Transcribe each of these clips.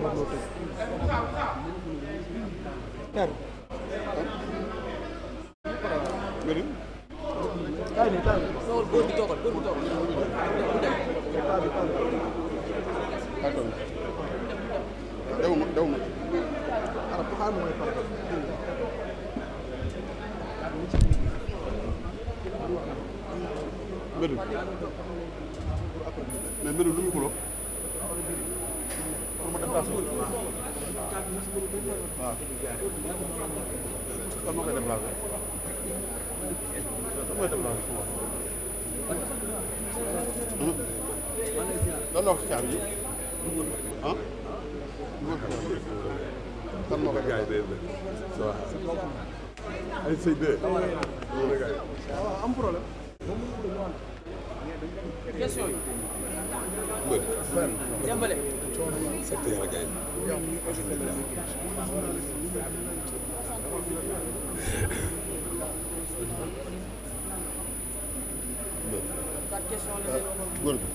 Modou Lo tëj. père. kaay nii kaay nii. góor gi toogal góor gi toogal. dew ma. Mbëdu mais Mbëdu lu muy xuloo pour ma déplacé waaw kan moo koy déplacé kan mooy déplacé lan la wax ci caabi yi ah kan moo koy déplacé ay sëy de am problème question yi. jàmbale. sant yàlla gars yi. alhamdulilah. quatre questions la. góor gi.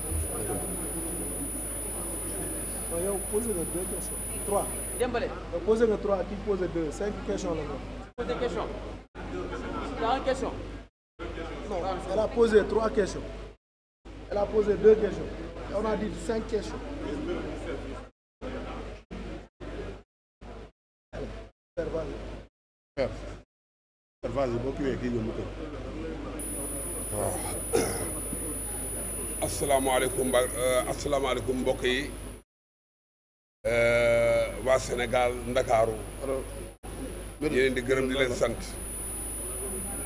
yow posé nga 2 questions 3. jàmbale. yow posé nga 3 kii posé 2 5 questions la ñu. pose des questions. t'as une question. Non, elle a posé 3 questions. Elle a posé 2 questions. Et on a dit 5 questions. Père vas-y boo kiiwee kii yóbbu ko. waaw asalaamaaleykum mbokk yi waa Sénégal Ndakaaru yéen di gërëm di leen sant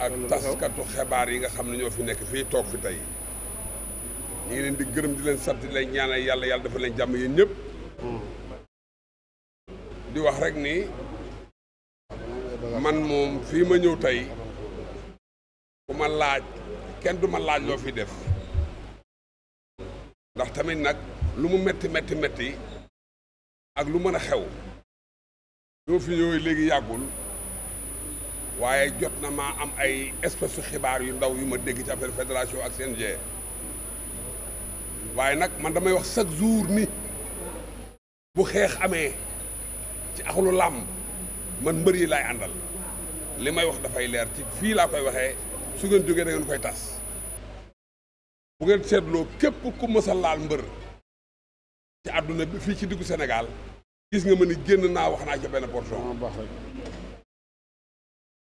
ak taskatu xibaar yi nga xam ne ñoo fi nekk fii toog fi tey ñu ngi leen di gërëm di leen sant di leen ñaanal yàlla dafa leen jàmm yéen ñëpp di wax rek ni man moom fii ma ñëw tey ku ma laaj kenn du ma laaj loo fi def ndax tamit nag lu mu metti ak lu mën a xew ñoo fi ñëwee léegi yàggul waaye jot na maa am ay espèce su xibaar yu ndaw yu ma dégg ci affaire fédération ak CNG waaye nag man damay wax chaque jour ni bu xeex amee ci axlu làmb man mbër yi laay àndal li may wax dafay leer ci fii laa koy waxee su ngeen jógee da ngeen koy tas bu ngeen seetloo képp ku mës a laal mbër ci àdduna bi fii ci diggu Sénégal gis nga ma ni génn naa wax naa ca benn portion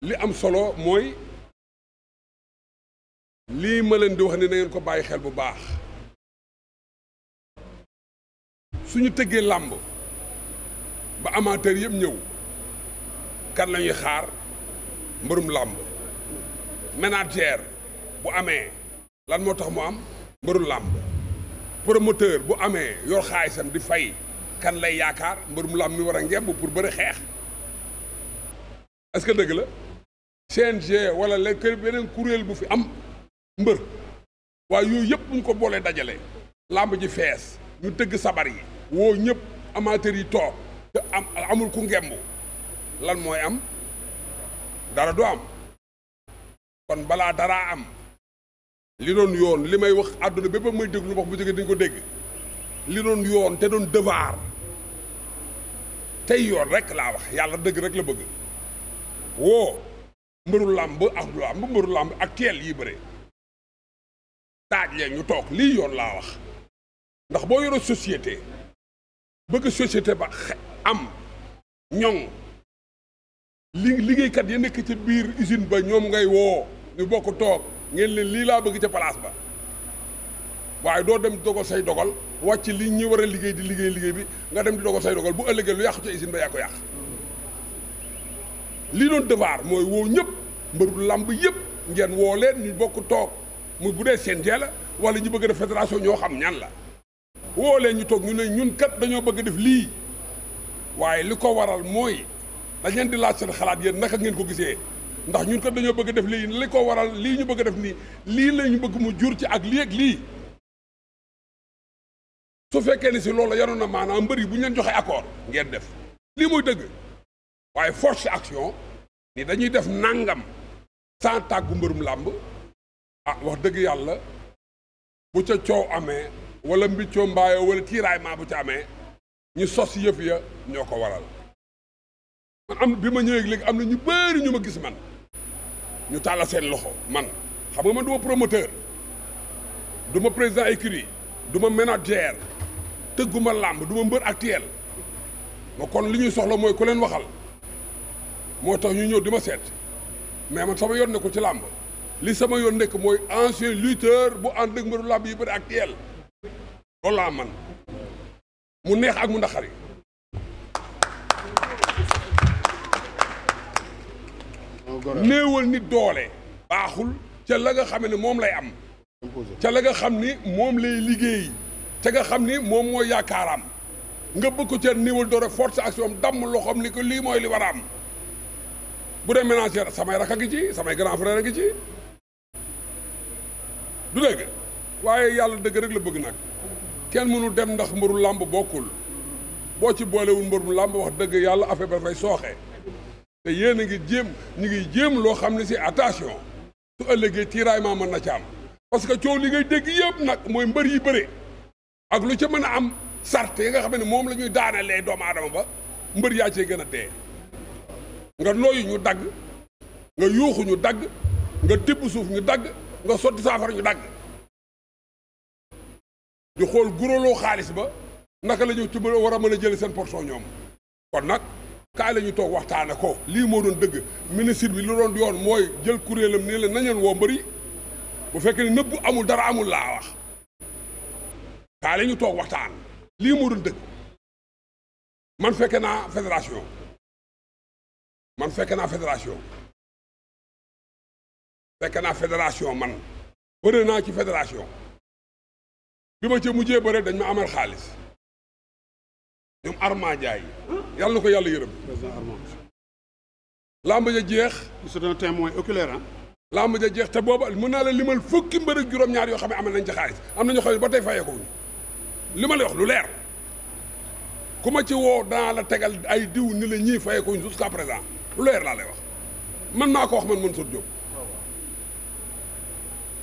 li am solo mooy lii ma leen di wax ni na ngeen ko bàyyi xel bu baax suñu tëggee làmb ba amateur yëpp ñëw kan la ñuy xaar mbërum làmb manager bu amee lan moo tax mu am mbëru làmb promoteur bu amee yor xaalisam di fay kan lay yaakaar mbërum làmb mi war a ngemb pour bëri xeex est-ce que dëgg la CNG wala la kër beneen kuréel bu fi am mbër waaye yooyu yëpp bu ñu ko boolee dajale làmb ji fees ñu tëgg sabar yi woo ñëpp amateur yi toog te amul ku ngemb lan mooy am dara du am kon balaa daraa am li doon yoon li may wax àdduna bépp may déglu wax bu jógee dañ ko dégg li doon yoon te doon devoir tey yoon rek laa wax yàlla dëgg rek la bëgg woo mbëru làmb ak làmb mbëru làmb actuel yi bëre taaj leen ñu toog lii yoon laa wax ndax boo yore société bëgg société ba am ñoŋ liggéeykat ya nekk ci biir usine ba ñoom ngay woo ñu bokk toog ngeen leen lii laa bëgg ca place ba waaye doo dem dogal say dogal wàcc li ñi war a liggéey di liggéey bi nga dem di dogal say dogal bu ëllëgee lu yàqu ca usine ba yaa ko yàq lii doon devoir mooy woo ñëpp mbëru làmb yëpp ngeen woo leen ñu bokk toog muy bu dee CNG la wala ñu bëgg a def fédération ñoo xam ñan la woo leen ñu toog ñu ne ñun kat dañoo bëgg def lii waaye li ko waral mooy dañ leen di laaj seen xalaat yéen naka ngeen ko gisee ndax ñun kat dañoo bëgg def lii li ko waral lii ñu bëgg a def nii lii la ñu bëgg mu jur ci ak lii ak lii su fekkee ni si loolu yanoon na maanaam mbër yi bu ñu leen joxe accord ngeen def lii muy dëgg waaye force action ni dañuy def nangam sans tàggu mbërum làmb ah wax dëgg yàlla bu ca coow amee wala mbiccoo mbaayoo wala tiraillement bu ca amee ñu sos yëf ya ñoo ko waral man am bi ma ñëwee léegi am na ñu bëri ñu ma gis man ñu tàllal seen loxo man xam nga man du ma promoteur du ma président écurie du ma manager tëgguma làmb du ma mbër actuel ma kon li ñuy soxla mooy ku leen waxal moo tax ñu ñëw di ma seet mais man sama yoon nekkul ci làmb li sama yoon nekk mooy ancien lutteur bu ànd ak mbëru làmb yi bëri actuel loolu laa man mu neex ak mu naqari néewal nit doole baaxul ca la nga xam ne moom lay am ca la nga xam ni moom lay liggéey ca nga xam ni moom mooy yaakaaram nga bëgg ko ca néewal doole force action damm loxoom ni ko lii mooy li war a am bu dee ménagère samay rak a ngi ci samay grand frère a ngi ci du dëgg waaye yàlla dëgg rek la bëgg nag kenn mënu dem ndax mbëru làmb bokkul boo ci boolewul mbëru làmb wax dëgg yàlla affaire ba dafay sooxe te yéen a ngi jéem ñu ngi jéem loo xam ne si attention su ëllëgee tiraillement mën na ci am parce que coow li ngay dégg yëpp nag mooy mbër yi bëre ak lu ca mën a am sart yi nga xam ne moom la ñuy daanelee doomu aadama ba mbër yaa cee gën a dee nga nooyu ñu dagg nga yuuxu ñu dagg nga tibb suuf ñu dagg nga sotti saafara ñu dagg di xool guroloo xaalis ba naka la ñu ci war a mën a jël seen portion ñoom kon nag kaay la ñu toog waxtaane ko lii moo doon dëgg ministre bi lu doon yoon mooy jël kuréelam nii la nañeen woo mbëri bu fekkee ne nëbb amul dara amul laa wax kaay la ñu toog waxtaan lii moo doon dëgg man fekke naa fédération man fekke naa fédération man bëre naa ci fédération bi ma ca mujjee bëre dañ ma amal xaalis ñoom Armand Ndiaye yàlla na ko yàlla yërëm lamb ja jeex c'est un témoin oculaire ah lamb ja jeex te booba mën naa la limal fukki mbër ak juróom-ñaar yoo xam ne amal nañ ci xaalis am na ñoo xam ne ba tey fayee ko wuñu li ma lay wax lu leer ku ma ci woo danaa la tegal ay diw ni la ñii fayee ko wuñu jusqu'à présent lu leer laa lay wax man maa ko wax man Mansour Diop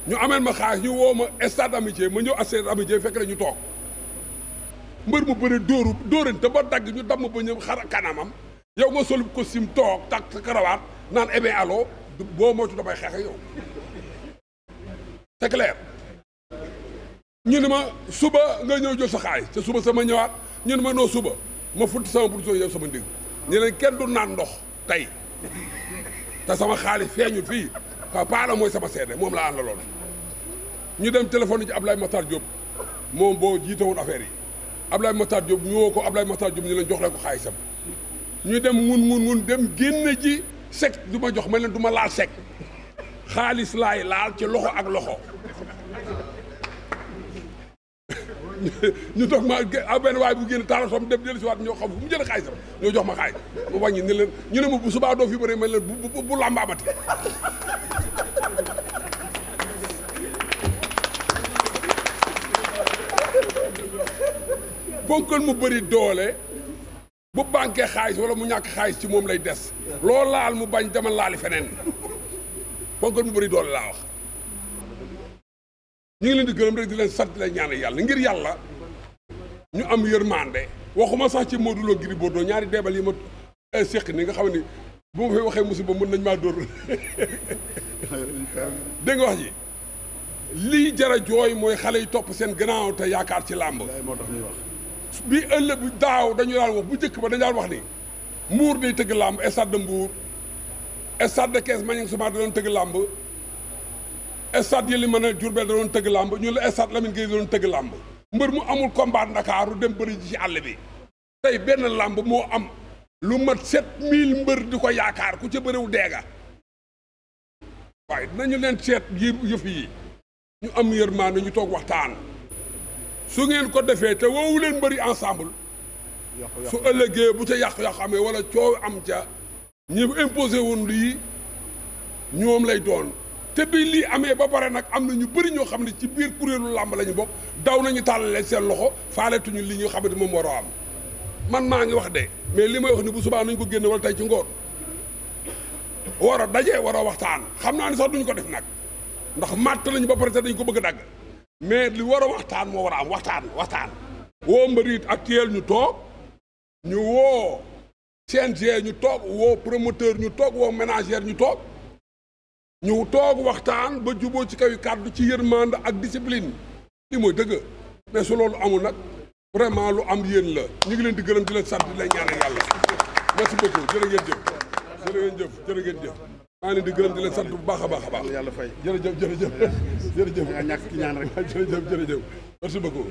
ñu ameel ma xaalis ñu woo ma stade amitié ma ñëw stade amitié fekk na ñu toog mbër mu bëri dóorante ba dagg ñu damm ba ñëw xar kanamam yow nga sol costume toog tak sa karawaat naan eh bien allo boo moytu damay xeex ak yow c'est clair ñu ne ma suba nga ñëw jël sa xaalis te suba sama ñëwaat ñu ne ma noo suba ma futti sama production yow sama ndig ñu leen kenn du naan ndox tey te sama xaalis feeñu fii ka paala mooy sama seede moom laa àndaloon ñu dem téléphone ci Ablaye Matar Diop moom boo jiite woon affaire yi Ablaye Matar Diop ñu woo ko Ablaye Matar Diop ñu leen jox leen ko xaalisam ñu dem ngun dem génne ji sec du ma jox ma leen du ma laal sec xaalis laay laal ci loxo ak loxo ñu toog ma benn waay bu génn taala som dem dellu si waat ñoo xam fu mu jëlee xaalisam ñoo jox ma xaalis ma wàññi ne leen ñu ne ma bu subaa doo fi bëri ma leen bu làmb amati bonkal mu bëri doole bu banquee xaalis wala mu ñàkk xaalis ci moom lay des loo laal mu bañ demal laali feneen bonkal mu bëri doole laa wax ñu ngi leen di gërëm rek di leen sant di leen ñaanal yàlla ngir yàlla ñu am yërmande waxuma sax ci Modou Lo Gris Bordeaux ñaari deebal yi ma séq ni nga xam ne bu ma fay waxee musiba mën nañ maa dóor dégg nga wax ji lii jara jooy mooy xale yi topp seen gannaaw te yaakaar ci làmb moo tax ñuy wax bi ëllëg bu daaw dañu daan wax bu njëkk ba dañu daan wax ni Mbour day tëgg làmb stade de Mbour stade de Kees Maniang Soumaré da doon tëgg làmb stade yi li mën a Diourbel da doon tëgg làmb ñu la stade Lamine Gueye da doon tëgg làmb mbër mu amul combat Ndakaaru dem bëri ji ci àll bi tey benn làmb moo am lu mat 7000 mbër di ko yaakaar ku ca bëriw deega waaye dinañu leen seet yëf yi ñu am yërmande ñu toog waxtaan su ngeen ko defee te woowu leen bëri ensemble su ëllëgee bu ca yàq-yàq amee wala coow am ca ñi imposé woon lii ñoom lay doon te bi lii amee ba pare nag am na ñu bëri ñoo xam ne ci biir kuréelu làmb la ñu bokk daw nañu tàllale seen loxo faaletuñu li ñu xamante moom war a am man maa ngi wax de mais li may wax ni bu subaa nañ ko génne wala tey ci ngoon war a daje war a waxtaan xam naa ni sax duñ ko def nag ndax màtt nañu ba pare te dañ ko bëgg a dagg mais li war a waxtaan moo war a am waxtaan woo mbëri actuel ñu toog ñu woo CNG ñu toog woo promoteur ñu toog woo ménagère ñu toog waxtaan ba juboo ci kaw kàddu ci yërmande ak discipline li mooy dëgg mais su loolu amul nag vraiment lu am yéen la ñu ngi leen di gërëm di leen sant di leen ñaanal yàlla merci beaucoup jërë ngeen jëf maa ngi leen di gërëm di leen sant bu baax a baax a baax yàlla fay jërëjëf nga ñàkk ki ñaan rek jërëjëf merci beaucoup